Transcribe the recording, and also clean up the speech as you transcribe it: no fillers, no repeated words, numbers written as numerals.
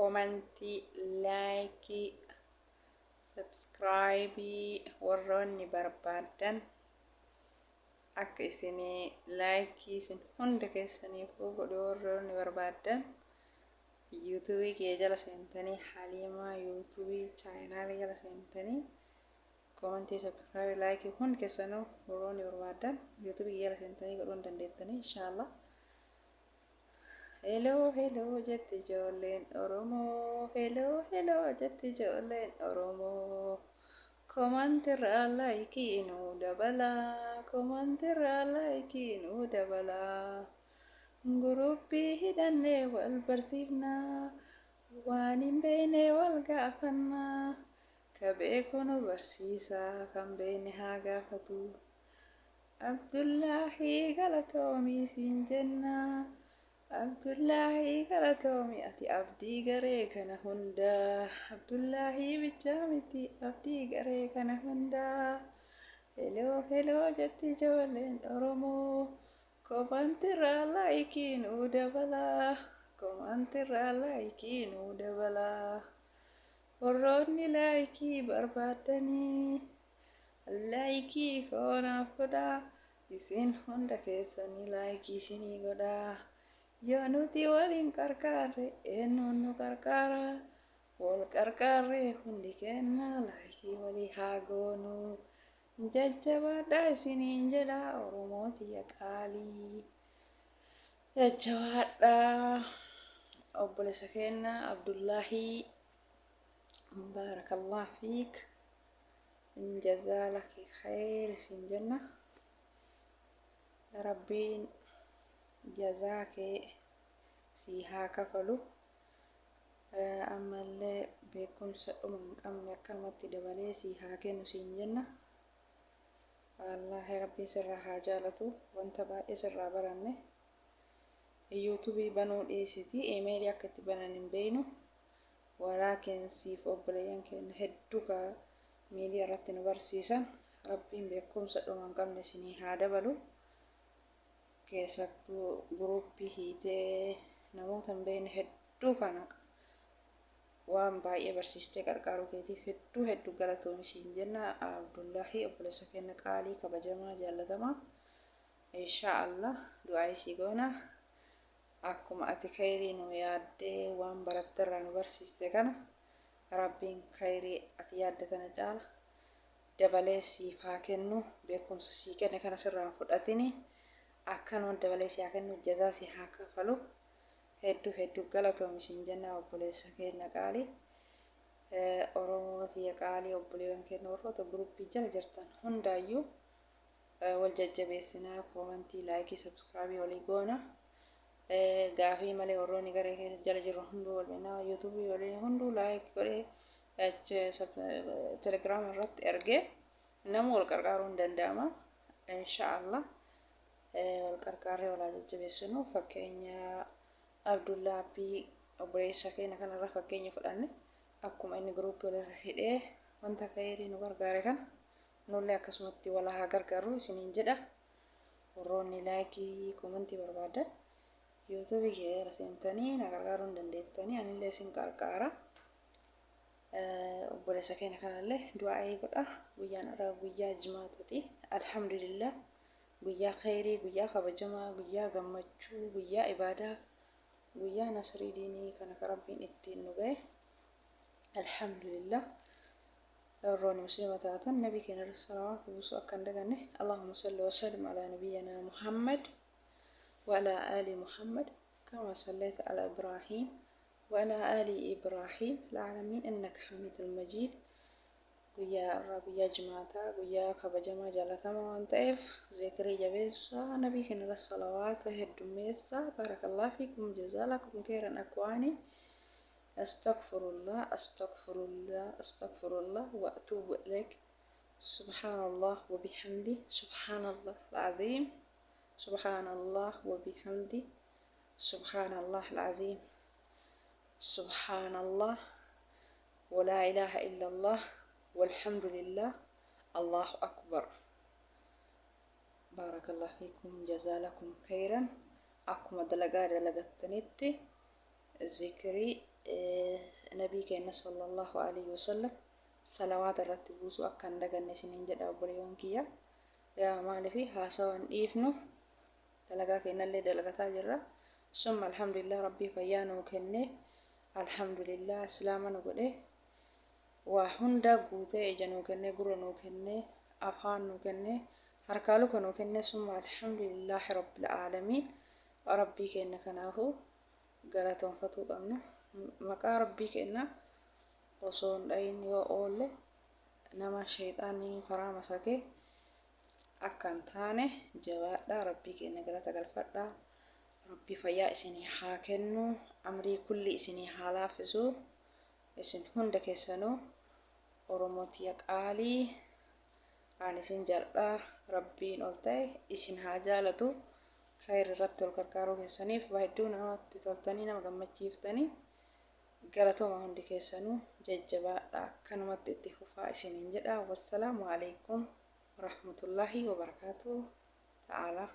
Komantii, laayikii, sabskraayibii warroonni barbaaddan akka isinii laayikii isin hunda keessaniifuu godhu warroonni barbaaddan yuutuubii kiyya jala seentanii, Haliimaa yuutuubii chaayinaalii jala seentanii, komantii, sabskraayibii, laayikii hundi keessanuu warroonni barbaaddan yuutuubii kiyya jala seentanii godhuu hin dandeettanii, inshaallah. Heloo heloo jetti ijoolleen Oromoo, heloo heloo jetti ijoolleen Oromoo. Komantirraa laayikii nuu dabalaa, komantirraa laayikii nuu dabalaa. Guruppii hidhannee wal barsiifnaa, waan hin beekne wal gaafannaa. Ka beeku nu barsiisaa, kan beekne haa gaafatu. Abdullaahii, galatoomii siin jennaa. Abdullaahii, galatoomii, ati abdii garee kana hundaa. Abdullaahii bichaa miti, abdii garee kana hundaa. Heloo heloo jetti ijoolleen Oromoo. Komantirraa laayikii nuu dabalaa. Komantirraa laayikii nuu dabalaa. Warroonni laayikii barbaaddanii laayikii koonaaf godhaa. Isin hunda keessanii laayikii isinii godhaa. Yoo nuti waliin qarqaarre, eenyuun nu qarqaara? Wal qarqaarree hundi kenna laayikii walii haa goonu. Jajjabaadhaa isiniin jedha, Oromoo tiyya qaalii. Jajjabaadhaa, obboleessa keenya Abdullaahii. Baarakallah fiik. Jazaa laki khayr isin jenna. Rabbiin jazaa kee sii haa kafalu. Ammallee beekumsa dhuma hin qabne akkanumatti dabalee sii haa kennu siin jenna. Wallaahi Rabbiin sirraa haa jaalatu, wanta baay'ee sirraa baranne. Yuutuubii banuu dhiisiti, imeelii akka itti banan hin beeynu. Walaakin siif obboleeyyan keenya hedduu ka miidiyaa irratti nu barsiisan, Rabbiin beekumsa dhuma hin qabne isinii haa dabalu. Keessattuu guruppii hiitee namoota hin beekne hedduu kana waan baay'ee barsiistee qarqaaruu keetiif hedduu hedduu galatoomi siin jenna, Abdullahi obboleessa keenya qaalii, kabajamaa, jaallatamaa. Inshaa Allah du'aa isii goona. Akkuma ati khayrii nu yaaddee waan baratterraa nu barsiiste kana, Rabbiin khayrii ati yaadde tana caala dabalee siif haa kennu. Beekumsa sii kenne kana sirraa hin fudhatini, akkanuma dabalee si haa kennu, jazaa si haa kafalu. Hedduu hedduu galatoomi siin jenna, obboleessa keenya qaalii. Oromoo tiyya qaalii, obboleewwan keenya warroota guruppii jala jirtan hundaayyuu wal jajjabeessinaa, koomantii, laayikii, sabskraabii walii goona. Gaafii malee warroonni garee keessa jala jirru hunduu wal beeknaa, yuutuubii walii hunduu like godhee telegiraama irratti ergee nama wal qarqaaruu hin danda'ama. Insha Allah wal qarqaarree walaa jajjabeessinu. Fakkeenya Abdullaa Abbii obboleessa keenya kanarraa fakkeenya fudhanne, akkuma inni guruuppii walirra hidhee wanta khayrii nu gargaare kana, nullee akkasumatti wal haa gargaarru isiniin jedha. Warroonni laayikii, koomantii barbaadan yuutuubii kee jala seentanii na gargaaruu hin dandeettanii, anillee isin qarqaara. Obboleessa keenya kanallee du'aa'ii godha. Guyyaan har'a guyyaa jimaatati. Alhamdulillah, guyyaa khayrii, guyyaa kabajamaa, guyyaa gammachuu, guyyaa ibaadaa, guyyaa nasrii diinii kana ka Rabbiin ittiin nu ga'e. Alhamdulillah. Warroonni muslima taatan nabii keenya irra salawaata buusuu akka hin daganne. Allahumma salli wa sallim ala nabiyyina Muhammad wa ala ali Muhammad kama sallayta ala Ibrahim wa ala ali Ibrahim fil aalamiin innaka hamidul majiid. Guyyaa irraa guyyaa jimaataa, guyyaa kabajamaa jaalatamaa waan ta'eef, zikrii jabeessaa, nabii keenya irra salawaata heddummeessaa. Baarakallahu fiikum, jazaalakum khairan akwaani. Astaghfirullah, astaghfirullah, astaghfirullah wa atuubu ilaik. Subhanallah wa bihamdi, subhanallah alazim, subhanallah wa bihamdi, subhanallah alazim, subhanallah wa la ilaha illallah walhamdulillah, allahu akbar. Baarakallahu fiikum, jazaalakum khairan. Akkuma dalagaa dalagattanitti zikrii Nabii keenya sallallahu alaihi wasallam salawaata irratti buusuu akka hin daganne isiniin jedha obboleewwan kiyya. Yaa maaliif haasawa hin dhiifnu, dalagaa keenyallee dalagataa jirra. Summa alhamdulillah, rabbii fayyaa nuu kenne, alhamdulillah, islaama nu godhe, waa hunda guutee, ija nuu kenne, gurra nuu kenne, afaan nuu kenne, harkaa luka nuu kenne. Summa alhamdulillahi rabbil aalamiin. Rabbii keenya kanaafuu galatoonfatuu qabna. Maqaa rabbii keenya osoo hin dhayin yoo oolle nama sheexaanii karaa masakee akka hin taane jabaadhaa, rabbii keenya galata galfadhaa. Rabbii fayyaa isinii haa kennu, amrii kulli isinii haa laaffisu. Isin hunda keessanuu Oromootiya qaalii, ani isin jaalladha. Rabbiin ol ta'e isin haa jaalatu. Khayr irratti ol gargaaruu keessaniif hedduu namatti toltanii, nama gammachiiftanii. Galatooma hundi keessanuu, jajjabaadha, akkanumatti itti fufaa isiniin jedha. Wassalaamu alaikum warahmatullaahi wabarakaatu ta'ala.